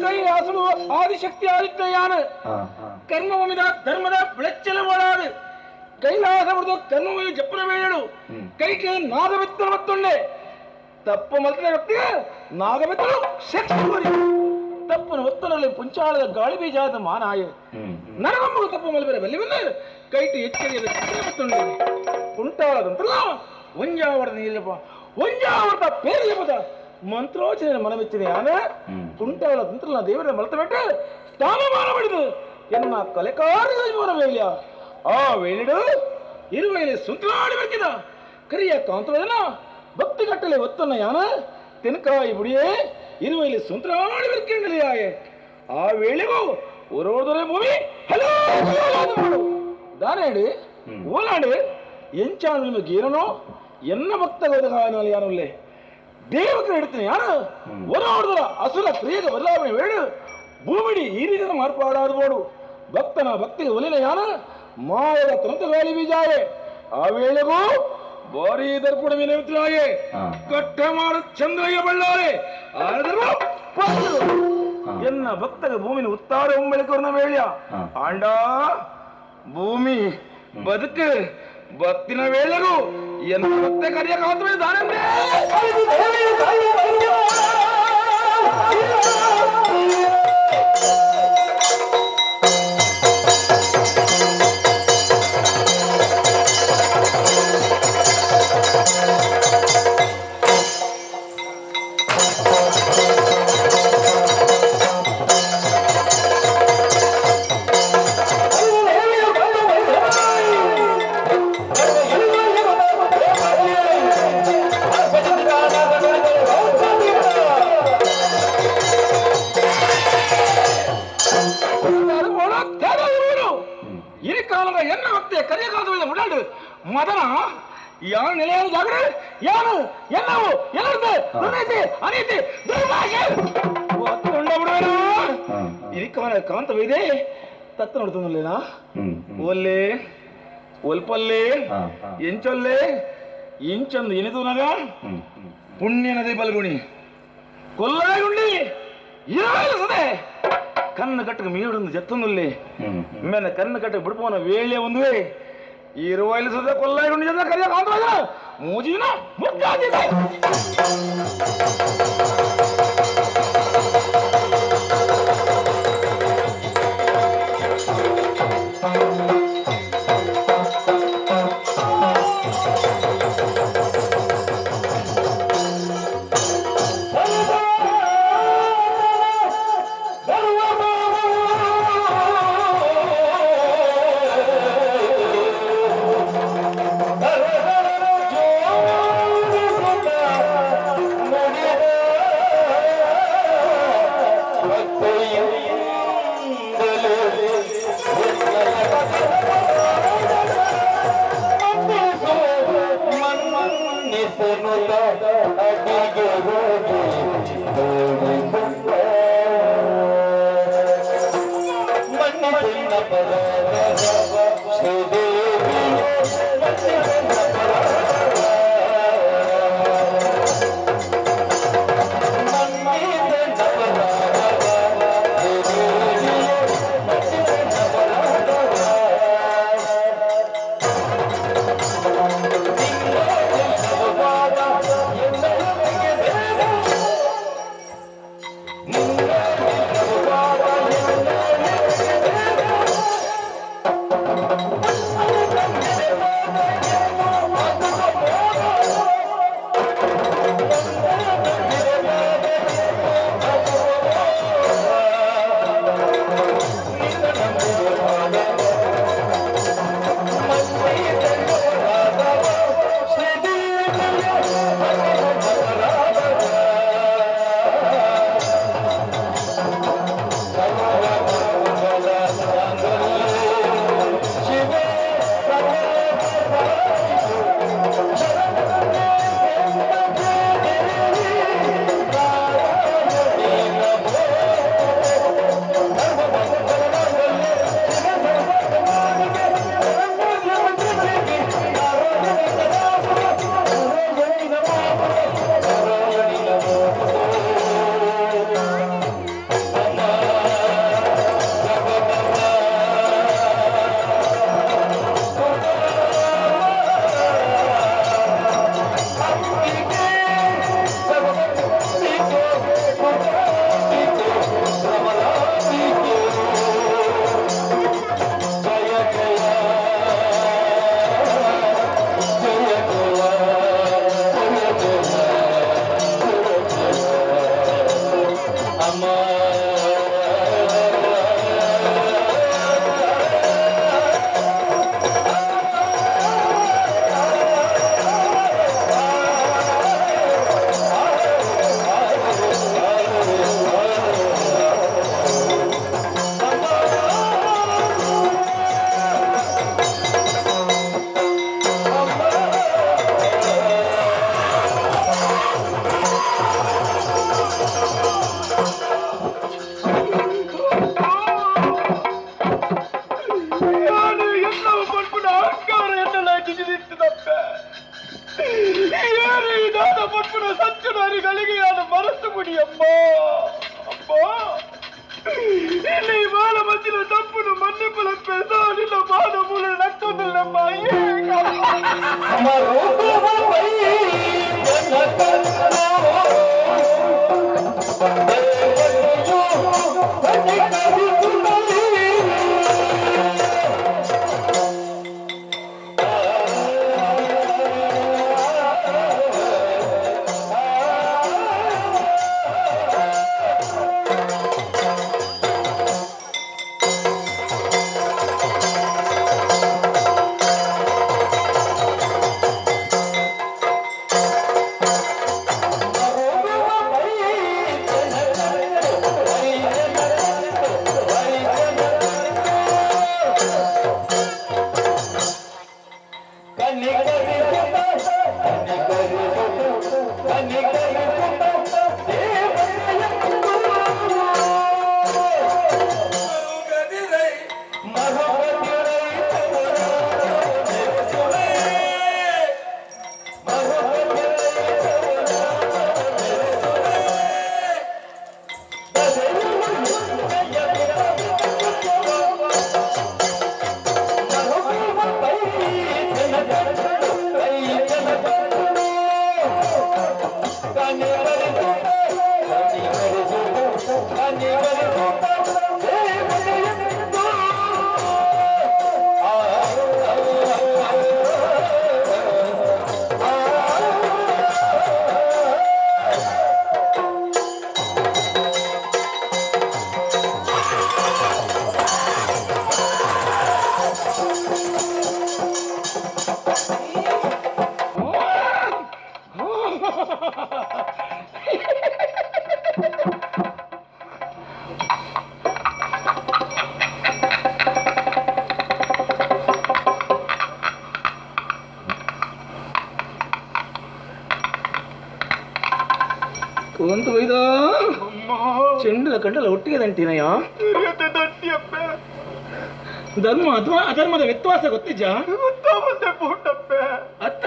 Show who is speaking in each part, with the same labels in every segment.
Speaker 1: ಕೈಲಾಸನು ಆದಿಶಕ್ತಿ ಆದಿತ್ಯಯಾನ ಕರ್ಮಭೂಮಿದ ಧರ್ಮದ ಬೆಳಚ್ಚಲ ಓಡಾದು ಕೈಲಾಸ ಬಿಡುದು ಕರ್ಮಭೂಮಿ ಜಪ್ಪನ ಬೇಳು ಕೈಗೆ ನಾಗಮಿತ್ರ ಮತ್ತೊಂಡೆ ತಪ್ಪು ಮಲ್ತಿನ ವ್ಯಕ್ತಿಗೆ ನಾಗಮಿತ್ರನು ಶಿಕ್ಷೆ ತಪ್ಪನ ಒತ್ತನಲ್ಲಿ ಪುಂಚಾಳದ ಗಾಳಿ ಬೀಜಾದ ಮಾನಾಯ ನರಗಂಬು ತಪ್ಪು ಮಲ್ಬೆರೆ ಬಲ್ಲಿವನ್ನ ಕೈಟಿ ಎಚ್ಚರಿಯ ಮತ್ತೊಂಡೆ ಕುಂಟಾಳದಂತಲ್ಲ ಒಂಜಾವರದ ನೀರಪ್ಪ ಒಂಜಾವರದ ಪೇರಿಯಪದ ಮಂತ್ರೋಚನೆ ಮನಮೆಚ್ಚಿನ ಯಾನ ಕುಂಟಾಳ ತಂತ್ರಲ ದೇವರ ಮಲತ ಬಿಟ್ಟು ಸ್ಥಾನಮಾನ ಪಡೆದು ಎನ್ನ ಕಲೆಕಾರ ವೇಳ್ಯ ಆ ವೇಳಿಡು ಇರುವೈಲಿ ಸುಂತಲಾಡಿ ಬರ್ಕಿದ ಕರಿಯ ಕಾಂತವೇದನ ಭಕ್ತಿ ಕಟ್ಟಲೆ ಒತ್ತನ್ನ ಯಾನ ತೆನಕಾಯಿ ಬುಡಿಯೇ ಇರುವೈಲಿ ಸುಂತಲಾಡಿ ಬರ್ಕಿಂಡಲಿಯಾಯೆ ಆ ವೇಳೆಗೂ ಒರೋದೊರೆ ಭೂಮಿ ಹಲೋ ಮಾಡು ದಾನೇಡು ಓಲಾಡು ಎಂಚಾನು ನಿಮ್ಮ ಗೀರನೋ ಎನ್ನ ಭಕ್ತ ಗೋದಗಾಯನಲ್ಲಿ ಯಾನುಲ್ಲೆ ದೇವಕರು ಹಿಡ್ತೀನಿ ಯಾರು ಒರೋಡ್ದರ ಅಸುರ ಕ್ರಿಯೆಗೆ ಬದಲಾವಣೆ ವೇಡು ಭೂಮಿಡಿ ಈ ರೀತಿಯ ಮಾರ್ಪಾಡಾದ ಬೋಡು ಭಕ್ತನ ಭಕ್ತಿಗೆ ಒಲಿನ ಯಾನ ಮಾಯದ ತಂತ ಗಾಳಿ ಬೀಜಾಯೆ ಆ ವೇಳೆಗೂ ಬಾರಿ ದರ್ಪಣ ವಿನಮಿತರಾಯೆ ಕಟ್ಟ ಮಾಡ ಚಂದ್ರಯ್ಯ ಬಳ್ಳಾರೆ ಆದರೂ ಎನ್ನ ಭಕ್ತಗ ಭೂಮಿನ ಉತ್ತಾರ ಒಮ್ಮೆಳಕೊರ್ನ ವೇಳ್ಯ ಆಂಡ ಭೂಮಿ ಬದುಕು ಭಕ್ತಿನ ವೇಳೆಗೂ ಎನ್ನ ಭಕ್ತ ಕರಿಯ ಕಾಂತವೇ ದಾನಂದೇ. ಇರಿಕಾಲದ ಎನ್ನ ಭಕ್ತಿಯ ಕರಿಯ ಕಾಂತವೇ ಮುಡಾಡು ಮದನ ಯಾರು ನಿಲಯ ಜಾಗರ ಯಾರು ಎಲ್ಲವು ಎಲ್ಲರದ್ದು ದುರ್ನೀತಿ ಅನೀತಿ ದುರ್ಭಾಷೆ ಒತ್ತುಂಡ ಬಿಡುವೆನು. ಇರಿಕಾಲ ಕಾಂತವಿದೆ ತತ್ತ ನೋಡ್ತಾನಲ್ಲೇನಾ ಒಲ್ಲೆ ಒಲ್ಪಲ್ಲೆ ಎಂಚೊಲ್ಲೆ ಇಂಚಂದು ಎನಿತುನಗ ಪುಣ್ಯ ನದಿ ಬಲ್ಗುಣಿ ಕೊಲ್ಲಾಗುಂಡಿ ಇರವೇ ಸದೆ ಕಣ್ಣು ಕಟ್ಟకు ಮೀಡುಂದು ಜತ್ತೊಂದುಲ್ಲೆ ಮೆನ್ನ ಕಣ್ಣು ಕಟ್ಟకు ಬಿಡ್ಪೋನ ವೇಳೆ ಒಂದುವೆ ಇರುವೈಲು ಸುದ ಕೊಲ್ಲಾಗುಂಡಿ ಜನ ಕರಿಯ ಕಾಂತವಾದ ಮೂಜಿನ ಮುಕ್ಕಾದಿದೆ.
Speaker 2: ಏರಿ ದಾದ ಪಪ್ಪುನ ಸಚ್ಚುನಾರಿಗಳಿಗೆ ನಾನು ಮನಸ್ಸು ಮುಡಿಯಮ್ಮ. ಅಮ್ಮ, ಇಲ್ಲಿ ಬಾಲ ಮಚ್ಚಿನ ತಪ್ಪುನು ಮನ್ನಿಪ್ಪಲಪ್ಪೆ, ನಿನ್ನ ಬಾದ ಮೂಲ ನಕ್ಕೊಂದಿಲ್ಲಮ್ಮ.
Speaker 1: ಒಂದು ಒಯ್ದ ಚೆಂಡದ ಕಂಡಲ್ಲ ಒಟ್ಟಿಗೆ ದಂಟಿನಯ್ಯ. ಧರ್ಮ ಅಥವಾ ಅಧರ್ಮದ ವ್ಯತ್ಯಾಸ ಗೊತ್ತಿಜ್ಜ? ಅತ್ತ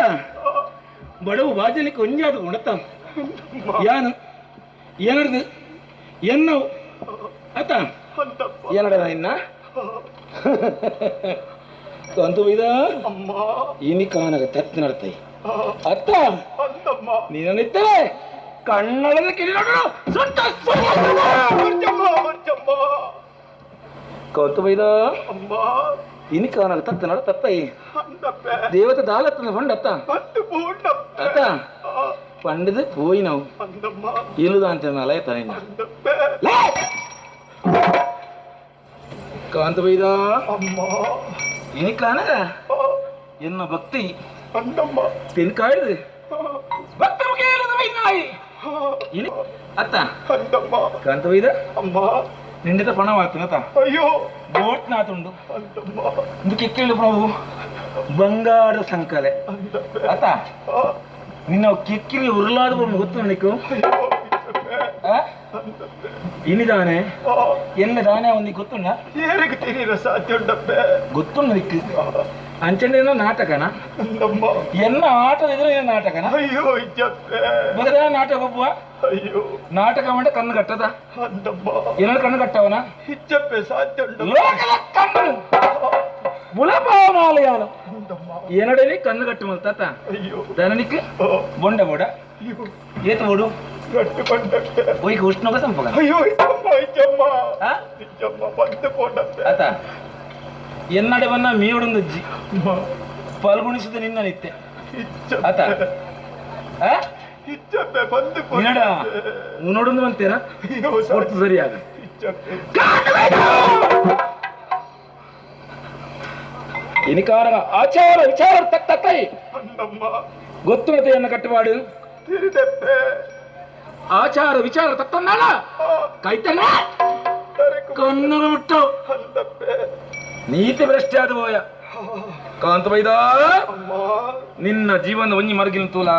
Speaker 1: ಬಡವು ಬಾಜಲಿಕ್ಕೆ ಒಂಜಾದ ಉಣತ ಯಾನು ಏನಡ್ದು ಎನ್ನವು ಅತ್ತ ಏನಡ ಇನ್ನ ಕಂತು ಒಯ್ದ ಇನಿ ಕಾನಗ ತತ್ತಿ ನಡ್ತೈ ಅತ್ತ ನೀನಿತ್ತೇ ಕಣ್ಣಳದ ಕಿರಿ ನೋಡು ಸುಟ್ಟ ಕೌತು ಬೈದ ಇನಿ ಕಾನಗ ತತ್ತ ನಡ ತತ್ತೈ ದೇವತೆ ದಾಲತ್ತನ ಹೊಂಡತ್ತ ಅತ್ತ ಪಂಡದು ಪೋಯಿನವು ಇಲ್ಲದ ಅಂತ ಅಲಯತ ನಿನ್ನ ಕಾಂತ ಬೈದ ಇನಿ ಕಾನಗ ಎನ್ನ ಭಕ್ತಿ ತಿನ್ಕಾಯ್ದು ಭಕ್ತ ಅತ್ತ ಕಾಂತ ಬೈದ ನಿಂಡಿತ ಪಣವಾಗ್ತೀನತ.
Speaker 2: ಅಯ್ಯೋ
Speaker 1: ಬೋಟ್ ನಾತುಂಡು ಇಂದು ಕಿಕ್ಕಿಳು ಪ್ರಭು ಬಂಗಾರ ಸಂಕಲೆ ಅತ್ತ ನಿನ್ನ ಕಿಕ್ಕಿಲಿ ಉರುಳಾದ ಗೊತ್ತು ನಿಕ್ಕು ಇನಿದಾನೆ ಎನ್ನ ದಾನೆ ಒಂದಿಗೆ ಗೊತ್ತುಂಡ
Speaker 2: ಏರಿಗೆ ತಿಳಿರ ಸಾಧ್ಯ ಉಂಡಪ್ಪೆ
Speaker 1: ಗೊತ್ತುಂಡು ನಿಕ್ಕು ಅಂಚಂಡಿನ ನಾಟಕನ ಎನ್ನ ಆಟದ ಇದ್ರೆ ಏನ ನಾಟಕನ.
Speaker 2: ಅಯ್ಯೋ ಇಜ್ಜಪ್ಪೆ
Speaker 1: ಬಗದ ನಾಟಕ ಒಬ್ಬ
Speaker 2: ಅಯ್ಯೋ
Speaker 1: ನಾಟಕ ಮಾಡ ಕಣ್ಣು ಕಟ್ಟದ ಏನಾದ್ರು ಕಣ್ಣು ಕಟ್ಟವನ
Speaker 2: ಇಜ್ಜಪ್ಪೆ ಸಾಧ್ಯ ಉಂಡು
Speaker 1: ಲೋಕದ ಕಣ್ಣು ಬುಲಪಾವನಾಲಯಾನು ಏನಡಲಿ ಕಣ್ಣು ಕಟ್ಟು ಮಲ್ತಾತ ದನನಿಕ್ ಬೊಂಡ ಬೋಡ ಏತ ಬೋಡು ಒಯ್ಗೆ ಉಷ್ಣಗ ಸಂಪಗ.
Speaker 2: ಅಯ್ಯೋ ಇಜ್ಜಮ್ಮ ಇಜ್ಜಮ್ಮ ಇಜ್ಜಮ್ಮ ಬಂದು ಪೋಂಡಪ್ಪೆ
Speaker 1: ಆತ ಎನ್ನಡೆ ಬನ್ನ ಮೀವಡೊಂದು ಅಜ್ಜಿ ಪಾಲ್ಗುಣಿಸಿದ ನಿನ್ನ ನಿತ್ಯ ಆತ ನಿನ್ನಡ ಉನ್ನೊಡೊಂದು ಬಂತೇನ ಹೊರ್ತು ಸರಿಯಾಗ ಇನಿಕಾರ ಆಚಾರ ವಿಚಾರ ತಕ್ಕ ಗೊತ್ತುಳತೆಯನ್ನು ಕಟ್ಟುಪಾಡು ಆಚಾರ ವಿಚಾರ ತತ್ತನ್ನಾಳ ಕೈತನ್ನ ಕಣ್ಣು ಮುಟ್ಟು ನೀತಿ ಭ್ರಷ್ಟಾದ ಹೋಯ ಕಾಂತ ಬೈದ ನಿನ್ನ ಜೀವನ ಒಂಜಿ ಮರಗಿನ ತೂಲ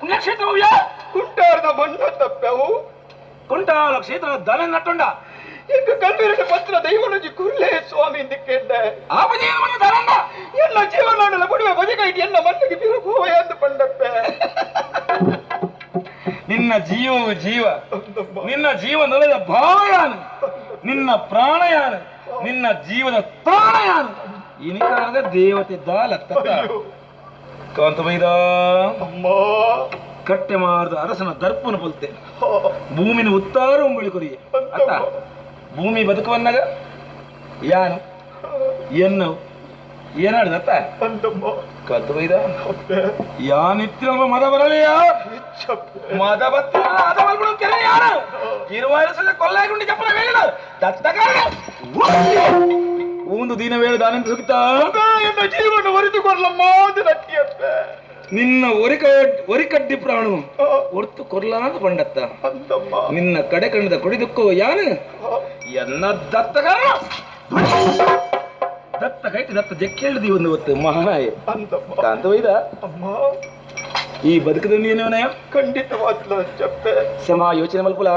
Speaker 1: ಪುಣ್ಯಕ್ಷೇತ್ರ
Speaker 2: ಕುಂಟಾರದ ಮಣ್ಣು ತಪ್ಪೆವು
Speaker 1: ಕುಂಟಾಲ ಕ್ಷೇತ್ರ ದನ ನಟ್ಟುಂಡ.
Speaker 2: ಎಂಕು ಕಲ್ವಿರಡು ಪತ್ರ ದೈವನೊಂಜಿ ಕುರ್ಲೆ ಸ್ವಾಮಿ ಇಂದಿಕ್ಕೆಂಡೆ ಎಲ್ಲ ಜೀವನಾಡಲ ಬುಡುವೆ ಬದುಕೈತಿ ಎನ್ನ ಮಣ್ಣಿಗೆ ಬಿರುಗುವ ಎಂದು ಪಂಡಪ್ಪೆ.
Speaker 1: ನಿನ್ನ ಜೀವವು ಜೀವ, ನಿನ್ನ ಜೀವ ನೆಲೆದ ಭಾವಯಾನು, ನಿನ್ನ ಪ್ರಾಣಯಾನು, ನಿನ್ನ ಜೀವದ ತ್ರಾಣಯಾನು. ಇನಿಕಾರದ ದೇವತೆ ದಾಲತ್ತ ಕಾಂತಬೈದ
Speaker 2: ಅಮ್ಮ
Speaker 1: ಕಟ್ಟೆ ಮಾರದ ಅರಸನ ದರ್ಪನ ಪೊಲ್ತೆ ಭೂಮಿನ ಉತ್ತಾರ ಉಂಬಳಿ ಕೊರಿಯೆ ಅತ್ತ ಭೂಮಿ ಬದುಕುವನ್ನಾಗ ಯಾನು ಎನ್ನವು ಏನಾಡ್ದತ್ತ ಕಾಂತಬೈದ ಯಾನಿತ್ತಿನಲ್ಪ ಮದ ಬರಲಿಯ ಮದ ಬತ್ತಿನ ಅದ ಬಲ್ಬಿಡು ಕೆರೆ ಯಾರು ಇರುವ ಕೊಲ್ಲಾಗುಂಡಿ ಚಪ್ಪಲ ವೇಳ ದತ್ತಕಾರ ಒಂದು ದಿನ ವೇಳೆ ದಾನಿಂದ ಸುಗಿತಾ
Speaker 2: ಎನ್ನ ಜೀವನ ಒರಿದುಕೊಡ್ಲಮ್ಮ ಅದು ನಟ್ಟಿಯಪ್ಪೆ.
Speaker 1: ನಿನ್ನ ಒರಿಕಡ್ಡಿ ಪ್ರಾಣು ಒರ್ತು ಕೊರ್ಲಾಂತ ಪಂಡತ್ತ ನಿನ್ನ ಕಡೆ ಕಂಡದ ಕೊಡಿದುಕ್ಕೋ ಯಾನು ಎನ್ನ ದತ್ತಕಾರ ದತ್ತ ಕೈಟಿ ದತ್ತ ಜಕ್కేಳಿದಿ ಒಂದು ಹೊತ್ತು ಮಹಾನಾಯ ಕಾಂತವೈದ ಈ ಬದುಕದ ನೀನೇವನಯ
Speaker 2: ಖಂಡಿತವಾದ್ಲ ಚಪ್ಪೆ
Speaker 1: ಸಮ ಯೋಚನೆ ಮಲ್ಪುಲ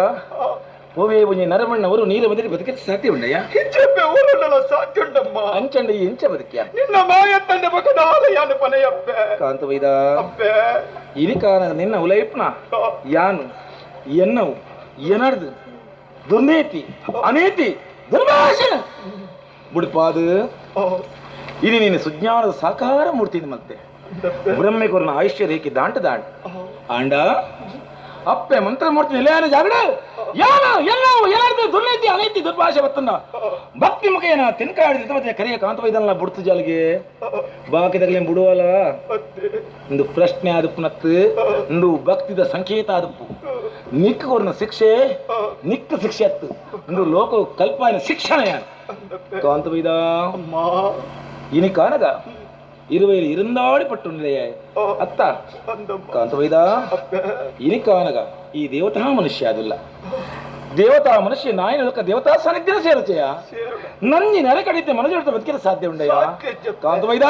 Speaker 1: ಹೋವೇ ಒಂಜಿ ನರಮಣ್ಣವರು ನೀರು ಬಂದರೆ ಬದುಕಕ್ಕೆ ಸಾಧ್ಯ ಉಂಡಯ್ಯ
Speaker 2: ಹಿಂಚೆಪ್ಪೆ ಊರಲ್ಲ ಸಾಧ್ಯ ಉಂಡಮ್ಮ
Speaker 1: ಅಂಚಂಡ ಈ ಇಂಚ ಬದುಕಿಯ
Speaker 2: ನಿನ್ನ ಮಾಯ ತಂದೆ ಬಕದ ಆಲಯಾನು ಪನೆಯಪ್ಪೆ
Speaker 1: ಕಾಂತವೈದ
Speaker 2: ಅಪ್ಪೆ
Speaker 1: ಇನಿಕಾನ ನಿನ್ನ ಉಲೈಪ್ನ ಯಾನು ಎನ್ನವು ಎನರ್ದು ದುರ್ನೀತಿ ಅನೀತಿ ದುರ್ಭಾಷೆ ಬುಡ್ಪಾದು ಇನಿ ನೀನು ಸುಜ್ಞಾನದ ಸಾಕಾರ ಮೂರ್ತಿ ಮತ್ತೆ ಬ್ರಹ್ಮೆಕೊರ್ನ ಆಯುಷ್ಯ ರೇಖೆ ದಾಂಟ ದಾಂಟ ಆಂಡ ಅಪ್ಪೆ ಮಂತ್ರ ಮೂರ್ತಿ ನಿಲಯಾನ ಜಾಗಡ ಯಾನು ಎಲ್ಲವು ಏನಾರ್ದು ದುರ್ನೀತಿ ಅನೀತಿ ದುರ್ಭಾಷೆ ಬತ್ತನ್ನ ಭಕ್ತಿ ಮುಖೇನ ತಿನ್ಕಾಡಿದ ಮತ್ತೆ ಕರಿಯ ಕಾಂತವೈದಲ್ಲ ಬುಡ್ತು ಜಾಲಿಗೆ ಬಾಕಿದಾಗಲೇ ಬಿಡುವಲ್ಲ ಒಂದು ಪ್ರಶ್ನೆ ಆದಪ್ಪನತ್ತು ಒಂದು ಭಕ್ತಿದ ಸಂಕೇತ ಆದಪ್ಪು ನಿಕ್ಕ ಕೊರ್ನ ಶಿಕ್ಷೆ ನಿಕ್ಕ ಶಿಕ್ಷೆ ಅತ್ತು ಒಂದು ಲೋಕ ಕಲ್ಪನ ಶಿಕ್ಷಣ ಕಾಂತವೈದ ಇನಿ ಕಾನಗ ಇರುವೈಲಿ ಇರುಂದಾಡಿ ಪಟ್ಟು ಅತ್ತ ಕಾಂತವೈದ ಇನಿ ಕಾನಗ ಈ ದೇವತಾ ಮನುಷ್ಯ ಅದಿಲ್ಲ ದೇವತಾ ಮನುಷ್ಯ ನಾಯಿನ ಲೋಕ ದೇವತಾ ಸಾನ್ನಿಧ್ಯ ಸೇರುತ್ತೆಯ ನಂಜಿ ನೆರೆ ಕಡಿತೆ ಮನಸ್ಸು ಬದುಕಿರ ಸಾಧ್ಯ ಉಂಡಯ್ಯ ಕಾಂತವೈದ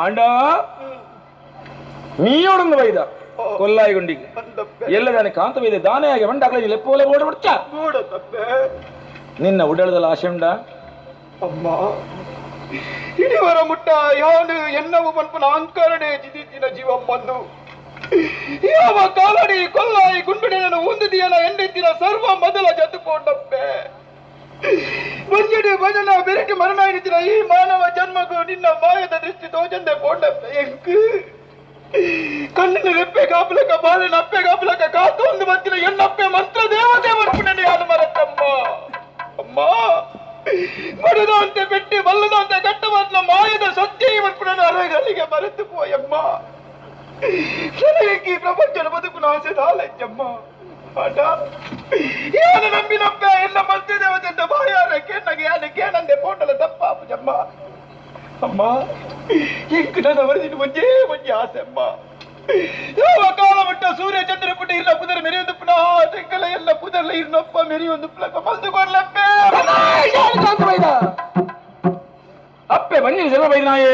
Speaker 1: ಆಂಡ ನೀಯೋಡೊಂದು ವೈದ ಕೊಲ್ಲಾಯಿಗುಂಡಿಗೆ ಎಲ್ಲದಾನೆ ಕಾಂತವೈದ ದಾನೆಯಾಗಿ ಬಂಡಾಗಲಿ ಲೆಪ್ಪೋಲೆ ಓಡ ಬಿಡ್ಚ ನಿನ್ನ ಉಡಳದಲ್ಲ ಆಶೆ ಉಂಡ
Speaker 2: ಅಮ್ಮ ಇಡಿವರ ಮುಟ್ಟ ಯಾನು ಎನ್ನವು ಪನ್ಪನ ಅಹಂಕಾರನೇ ಜಿದಿತ್ತಿನ ಜೀವಮ್ಮಂದು ಯಾವ ಕಾಲಡಿ ಕೊಲ್ಲಾಯಿ ಗುಂಡುಡಿನ ಉಂದುದಿಯನ ಎಂಡಿತ್ತಿನ ಸರ್ವ ಮೊದಲ ಜತುಕೊಂಡಪ್ಪೆ ಬಂಜಡಿ ಭಜನ ಬೆರಟಿ ಮರಣ ಎನಿತಿನ ಈ ಮಾನವ ಜನ್ಮಗೂ ನಿನ್ನ ಮಾಯದ ದೃಷ್ಟಿ ತೋಜಂದೆ ಪೋಂಡಪ್ಪೆ ಎಂಕು ಕಣ್ಣಿನ ರೆಪ್ಪೆ ಕಾಪಲಕ ಬಾಲಿನ ಅಪ್ಪೆ ಕಾಪಲಕ ಕಾತೊಂದು ಬತ್ತಿನ ಎನ್ನಪ್ಪೆ ಮಂತ್ರ ದೇವತೆ ಬರ್ಪುಣನೆ ಯಾನು ಮರತ್ತಮ್ಮ ಅಮ್ಮ ಮಡದಂತೆ ಪೆಟ್ಟಿ ಬಲ್ಲದಂತೆ ಕಟ್ಟಬಲ್ಲ ಮಾಯದ ಸತ್ಯ ಬರ್ಪುಣನ ಅರಗಲಿಗೆ ಮರೆತು ಪೋಯಮ್ಮ ನನಗೆ ಈ ಪ್ರಪಂಚದ ಬದುಕು ಆಸೆ ದಾಲಜ್ಜಮ್ಮ ಆಟ ಏನು ನಂಬಿನಪ್ಪ ಎಲ್ಲ ಮಂತ್ರ ದೇವತೆ ಬಾಯಾರ ಕೇನಗೆ ಯಾನೆ ಕೇನಂದೆ ಪೋಟಲ ತಪ್ಪಾಪುಜಮ್ಮ ಅಮ್ಮ ಎಂಕು ನನ್ನ ವರದಿನ ಒಂಜೇ ಒಂಜಿ ಆಸೆ ಅಮ್ಮ ಯಾವ ಕಾಲ ಮಟ್ಟ ಸೂರ್ಯ ಚಂದ್ರ ಪುಟ ಇಲ್ಲ ಪುದರ ಮೆರೆಯೊಂದು ಪುನಃ ತೆಕ್ಕಲ ಎಲ್ಲ ಪುದರ್ಲ ಇರ್ನೊಪ್ಪ ಮೆರೆಯೊಂದು ಪ್ಲಕ ಬಂದು ಕೊರ್ಲಪ್ಪೆ
Speaker 1: ಅಪ್ಪೆ ಬಂದಿನ ಜನ್ಮ ಬೈದ ನಾಯೇ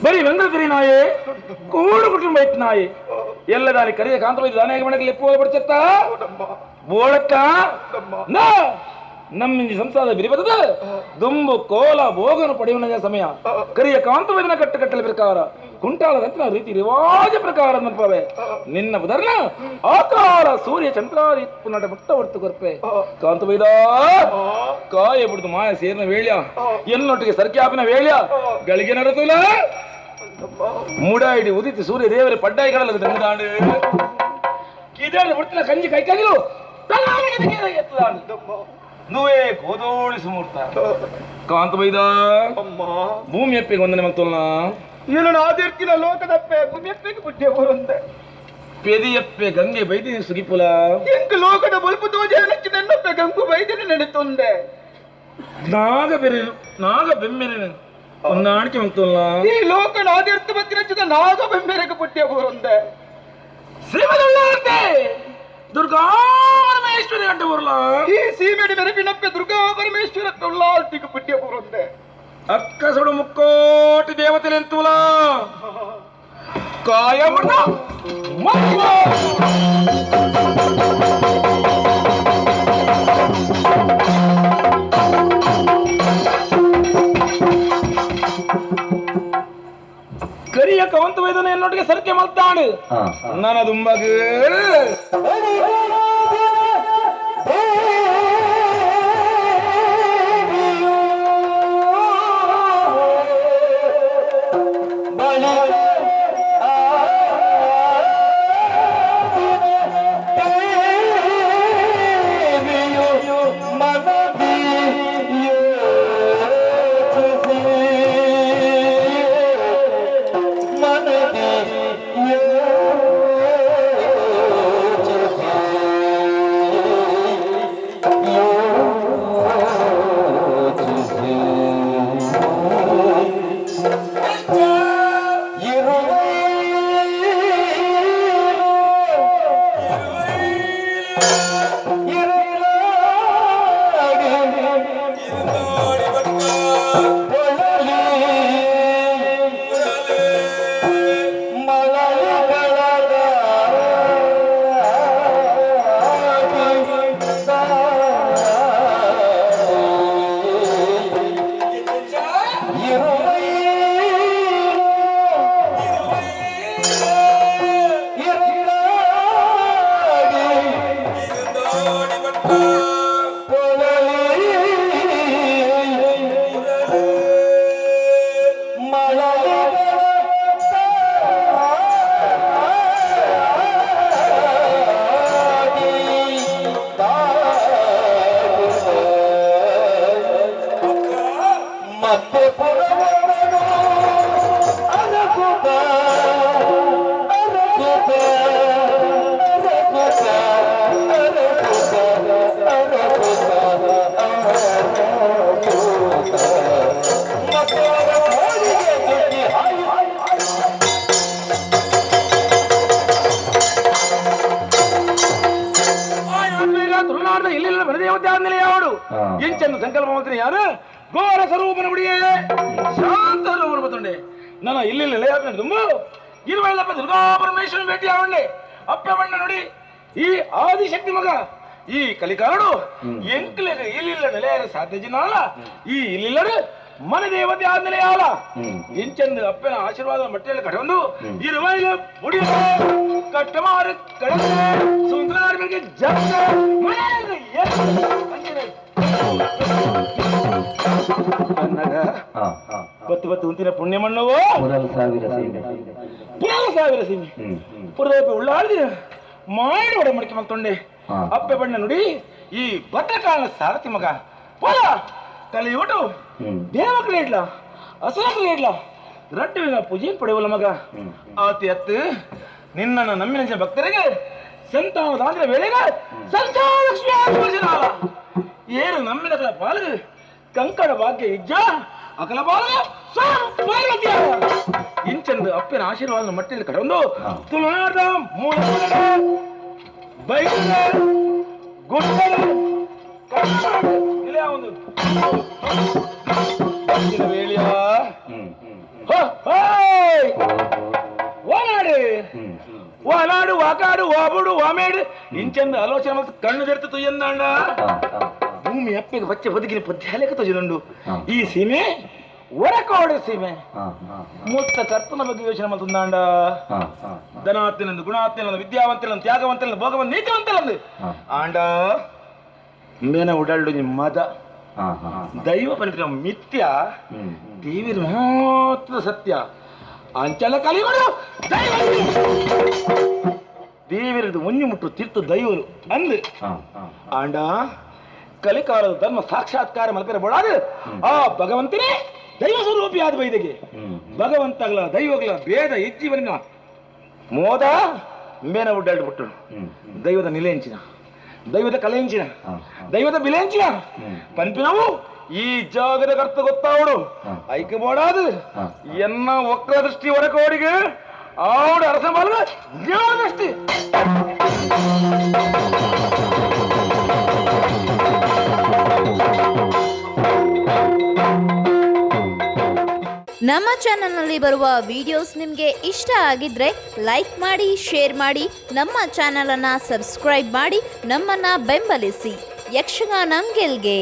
Speaker 1: ಬರೀ ವೆಂದ್ರ ನಾಯೇ ಕೂಡು ಕುಟುಂಬ ಇತ್ತು ನಾಯಿ ಎಲ್ಲ ದಾನಿ ಕರಿಯ ಕಾಂತ ಬೈದ ದಾನಿಯಾಗಿ ಮಡಗಲಿ ಲೆಪ್ಪು ಬಡ್ಚತ್ತ ಬೋಳಕ್ಕ ನಾ ನಮ್ಮಿಂಜಿ ಸಂಸಾರದ ಬಿರಿಬದದ ದುಂಬು ಕೋಲ ಭೋಗನು ಪಡೆಯುವ ಸಮಯ ಕರಿಯ ಕಾಂತವೇದನ ಕಟ್ಟು ಕಟ್ಟಲ ಪ್ರಕಾರ ಕುಂಟಾಲ ರತ್ನ ರೀತಿ ರಿವಾಜ ಪ್ರಕಾರ ಮನ್ಪವೆ ನಿನ್ನ ಬದರ್ನ ಆಕಾರ ಸೂರ್ಯ ಚಂದ್ರಾದಿ ಪುನಟ ಮುಟ್ಟ ಹೊರ್ತು ಕೊರ್ಪೆ ಕಾಂತವೇದ ಕಾಯ ಬಿಡುದು ಮಾಯ ಸೇರಿನ ವೇಳ್ಯ ಎಲ್ಲೊಟ್ಟಿಗೆ ಸರ್ಕ್ಯಾಪಿನ ವೇಳ್ಯ ಗಳಿಗೆ ನರತುಲ ಮೂಡಾಯಿಡಿ ಉದಿತಿ ಸೂರ್ಯ ದೇವರ ಪಡ್ಡಾಯಿ ಕಡಲ ದಂಗದಾಂಡು ಕಿದಾಡಿ ಬಿಡ್ತಿನ ಕಂಜಿ ಕೈ ಕಾಗಿಲು నువ్వే కోదోడి సుమూర్త ಕಾಂತಬೈದ
Speaker 2: ಅಮ್ಮ
Speaker 1: ಭೂಮಿ ಅಪ್ಪಿಗೆ ವಂದನೆ ಮಲ್ತೋಲ್ನ
Speaker 2: ಇವನು ಆದಿರ್ತಿನ ಲೋಕದಪ್ಪೆ ಭೂಮಿಯಪ್ಪೆಗೆ ಬುದ್ಧಿ ಬರುಂದೆ
Speaker 1: ಪೆದಿಯಪ್ಪೆ ಗಂಗೆ ಬೈದಿ ಸುಗಿಪುಲ
Speaker 2: ಎಂಕ್ ಲೋಕದ ಬಲ್ಪು ತೋಜೆ ನನ್ನಪ್ಪೆ ಗಂಗು ಬೈದಿನ ನೆನೆತುಂದೆ
Speaker 1: ನಾಗ ಬೆರೆ ನಾಗ ಬೆಮ್ಮೆರೆ ಹೊಂದಾಣಿಕೆ ಮಲ್ತೋಲ್ನ
Speaker 2: ಈ ಲೋಕನ ಆದಿರ್ತ ಬತ್ತಿನಚ್ಚಿದ ನಾಗ ಬೆಮ್ಮೆರೆಗೆ ಬುದ್ಧಿ ಬರುಂದೆ
Speaker 1: ಶ್ರೀಮದುಳ್ಳಂತೆ ದುರ್ಗಾ ಪರಮೇಶ್ವರಿ ಗಂಟೆ ಬರಲ
Speaker 2: ಈ ಸೀಮೆಡಿ ಮೆರಪಿನಪ್ಪೆ ದುರ್ಗಾ ಪರಮೇಶ್ವರ ತುಳ್ಳಾಲ್ತಿಗೆ ಬುದ್ಧಿ ಬರುಂದೆ
Speaker 1: ಅಕ್ಕಸುಡು ಮುಕ್ಕೋಟಿ ದೇವತೆಲೆಂತೂಲ ಕಾಯ ಮಕ್ಕಳು. ಕರಿಯ ಕವಂತ ವೈದನ ಎನ್ನೊಟ್ಟಿಗೆ ಸರಕೆ ಮಲ್ತಾಡು ನನದುಂಬಗ ತುಳುನಾಡಿನ ಇಲ್ಲಿ ಬರದೇವತೆ ಆದ್ಮೇಲೆ ಯಾವಡು ಎಂಚನ್ನು ಸಂಕಲ್ಪ ಮಾಡ್ತೀನಿ ಯಾರು ಘೋರ ಸ್ವರೂಪನ ಬಿಡಿಯೇ ಶಾಂತ ಸ್ವರೂಪನ ಬತ್ತುಂಡೆ ನನ್ನ ಇಲ್ಲಿ ನೆಲೆಯಾದ ತುಂಬ ಇರುವಲ್ಲಪ್ಪ ದುರ್ಗಾ ಪರಮೇಶ್ವರನ ಭೇಟಿ ಆವಂಡೆ ಅಪ್ಪ ಬಣ್ಣ ನೋಡಿ ಈ ಆದಿಶಕ್ತಿ ಮಗ ಈ ಕಲಿಕಾರಡು ಎಂಕ್ಲೆಗ ಇಲ್ಲಿಲ್ಲ ನೆಲೆಯಾರ ಸಾಧ್ಯ ಜಿನಾಲ ಈ ಇಲ್ಲಿಲ್ಲರು ಮನೆ ದೇವತೆ ಆದ್ಮೇಲೆ ಯಾವಲ ಎಂಚಂದು ಅಪ್ಪನ ಆಶೀರ್ವಾದ ಮಟ್ಟೆಯಲ್ಲಿ ಕಟ್ಟೊಂದು ಇರುವೈಲ ಬುಡಿ ಕಟ್ಟಮಾರು ಕಡಲೆ ಸುಂದರ ಬೆಳಗ್ಗೆ ಜಗ ಬತ್ತು ಬತ್ತು ಉಂತಿನ ಪುಣ್ಯ ಮಣ್ಣವೋ
Speaker 3: 1000 ಸೀಮೆ
Speaker 1: 1000 ಸೀಮೆ ಪುರದಪ್ಪ ಉಳ್ಳಾಡ್ದಿನ ಮಾಡಿ ಒಡ ಮಡಿಕೆ ಮಲ್ತೊಂಡೆ ಅಪ್ಪೆ ಬಣ್ಣ ನುಡಿ ಈ ಭದ್ರಕಾಲ ಸಾರಥಿ ಮಗ ಪೋಲ ಕಲಿಯೂಟು ದೇವಕ್ಲೇಡ್ಲ ಅಸುರಕ್ಲೇಡ್ಲ ರಡ್ಡುವಿನ ಪೂಜೆ ಪಡೆಯುವಲ್ಲ ಮಗ ಆತಿ ಅತ್ತು ನಿನ್ನನ್ನು ನಂಬಿನ ಭಕ್ತರಿಗೆ ಸಂತಾನದಾಂದ್ರ ವೇಳೆಗೆ ಸಂತಾನಲಕ್ಷ್ಮಿ ಆತ್ಮಜನಾಲ ಏರು ನಂಬಿನ ಕಲ ಪಾಲಗ ಕಂಕಣ ಭಾಗ್ಯ ಇಜ್ಜ ಅಕಲ ಬಾಲಗ ಪಾರ್ವತಿಯ ಇಂಚಂದು ಅಪ್ಪನ ಆಶೀರ್ವಾದ ಮಟ್ಟೆಯಲ್ಲಿ ಕಡೊಂದು ತುಳುನಾಡ ಮೂಲ ಬೈಲ ಗುಡ್ಡದ ಒಂದು ವೇಳೆಯ ಓನಾಡು ಓನಾಡು ವಾಕಾಡು ವಾಬುಡು ವಾಮೇಡು ಇಂಚಂದು ಆಲೋಚನೆ ಮತ್ತು ಕಣ್ಣು ತೆರೆತು ತುಯ್ಯಂದಾಂಡ ಭೂಮಿ ಅಪ್ಪಿಗೆ ಬಚ್ಚೆ ಬದುಕಿನ ಪದ್ಯಾಲೇಕ ತೊಜದುಂಡು ಈ ಸೀಮೆ ಒರಕೋಡು ಸೀಮೆ ಮುತ್ತ ಕರ್ತನ ಬಗ್ಗೆ ಯೋಚನೆ ಮಾಡ್ತಂದಾಂಡ ಧನಾತಿನಂದು ಗುಣಾತಿನಂದು ವಿದ್ಯಾವಂತಿನಂದು ತ್ಯಾಗವಂತಿನಂದು ಭೋಗವಂತ ನೀತಿವಂತಿನಂದು ಆಂಡ ಮೇನ ಉಡಲ್ಡು ಮದ ದೈವ ಪನಿತ ಮಿಥ್ಯ ದೇವಿರ ಮಾತ್ರ ಸತ್ಯ ಅಂಚಲ ಕಲಿಗಳು ದೈವ ದೇವಿರದು ಒಂಜಿ ಮುಟ್ಟು ತೀರ್ಥ ದೈವರು ಅಂದು ಆಂಡ ಕಲಿಕಾಲದ ಧರ್ಮ ಸಾಕ್ಷಾತ್ಕಾರ ಮಲ್ಪೆರ ಬೋಡಾದು ಆ ಭಗವಂತನೇ ದೈವ ಸ್ವರೂಪಿ ಆದ ಬೈದೆಗೆ ಭಗವಂತಗಳ ದೈವಗಳ ಭೇದ ಇಜ್ಜೀವನ ಮೋದ ಮೇನ ಉಡ್ಡಾಡು ಬಿಟ್ಟು ದೈವದ ನಿಲೆಂಚಿನ ದೈವದ ಕಲೆಂಚಿನ ದೈವದ ಬಿಲೆಂಚಿನ ಪನ್ಪಿನವು ಈ ಜಾಗದ ಕರ್ತ ಗೊತ್ತಾವಡು ಐಕೆ ಬೋಡಾದು ಎನ್ನ ವಕ್ರ ದೃಷ್ಟಿ ಹೊರಕೋಡಿಗೆ ಆವಡು ಅರಸ ಬಾಲ ಜ್ಞಾನ ದೃಷ್ಟಿ.
Speaker 3: ನಮ್ಮ ಚಾನೆಲ್ನಲ್ಲಿ ಬರುವ ವಿಡಿಯೋಸ್ ನಿಮಗೆ ಇಷ್ಟ ಆಗಿದ್ರೆ ಲೈಕ್ ಮಾಡಿ, ಶೇರ್ ಮಾಡಿ, ನಮ್ಮ ಚಾನಲನ್ನು ಸಬ್ಸ್ಕ್ರೈಬ್ ಮಾಡಿ, ನಮ್ಮನ್ನು ಬೆಂಬಲಿಸಿ. ಯಕ್ಷಗಾನ ಗೆಲ್ಗೆ.